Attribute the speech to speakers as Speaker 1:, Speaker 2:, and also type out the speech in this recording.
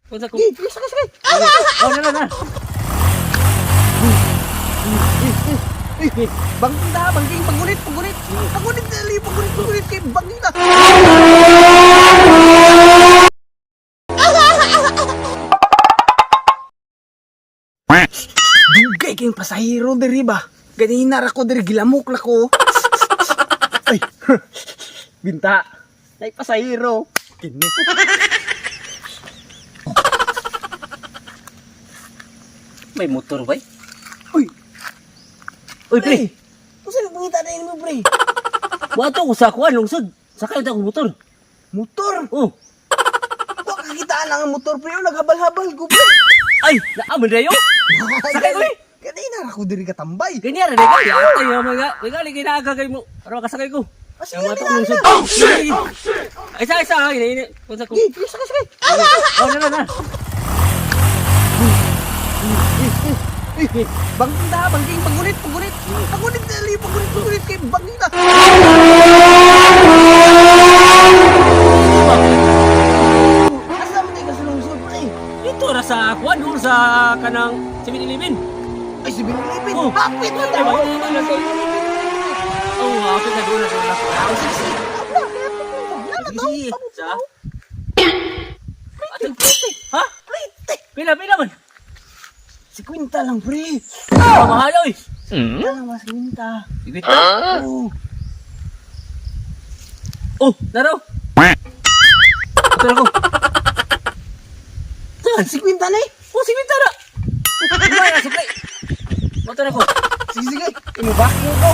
Speaker 1: Unsa ko?
Speaker 2: Sige, sige, sige.
Speaker 1: Oh, na na na.
Speaker 2: Eh, bangking ta, bangking, pagulit, pagulit. Pagulit, dali, pagulit, pagulit kay bangking ta. Dugay kayong pasahero diri ba? Ganina ra ko diri gilamok la ko. Ay. Binta. Nay pasahero. Kini.
Speaker 1: May motor ba?
Speaker 2: Uy,
Speaker 1: Uy, pre.
Speaker 2: Unsa na pangita na mo, pre?
Speaker 1: Wato ko sa kuan lungsod. Sakay ta ko motor.
Speaker 2: Motor.
Speaker 1: Oh.
Speaker 2: Wa kakitaan ang motor, pre. Oh, naghabal-habal ko, pre.
Speaker 1: Ay, naaman dayo. Sakay ko eh.
Speaker 2: Kanina ra ko diri katambay.
Speaker 1: Ganyan ra kay. Atay mga. Gali ginaaga kay mo. Para makasakay ko.
Speaker 2: Ah, sige,
Speaker 1: Ang wato
Speaker 2: dali,
Speaker 1: ko lungsod.
Speaker 2: dali.
Speaker 1: Oh, shit. Ay, isa isa ini ini. Unsa ko?
Speaker 2: Sige, sige, sige.
Speaker 1: Oh, na na na.
Speaker 2: Eh, bangking ta, bangking, pagulit, pagulit. Pagulit, dali, pagulit, pagulit kay bangking ta. Asa man ka sa lungsod, pre?
Speaker 1: Dito ra sa kuan doon sa kanang 7-Eleven.
Speaker 2: Ay, si Binilipin.
Speaker 1: Oh.
Speaker 2: Hapit na
Speaker 1: Ay,
Speaker 2: daw.
Speaker 1: ba, ito na sa. Oh, hapit na doon na doon na.
Speaker 2: Ah, sige, sige. Abla, hapit na daw. Lala daw.
Speaker 1: Sige, sa. Ato, ha?
Speaker 2: Pre,
Speaker 1: Pila pila man.
Speaker 2: si Quinta lang, pre.
Speaker 1: Ah, mahal oy.
Speaker 2: Quinta lang, mas Quinta.
Speaker 1: Sige.
Speaker 2: Oh.
Speaker 1: Oh, naraw. Ito na ko. Saan?
Speaker 2: Si Quinta na eh.
Speaker 1: Oh, sige na. Wala na supply. Motor ako.
Speaker 2: Sige, sige. Imubaking ko.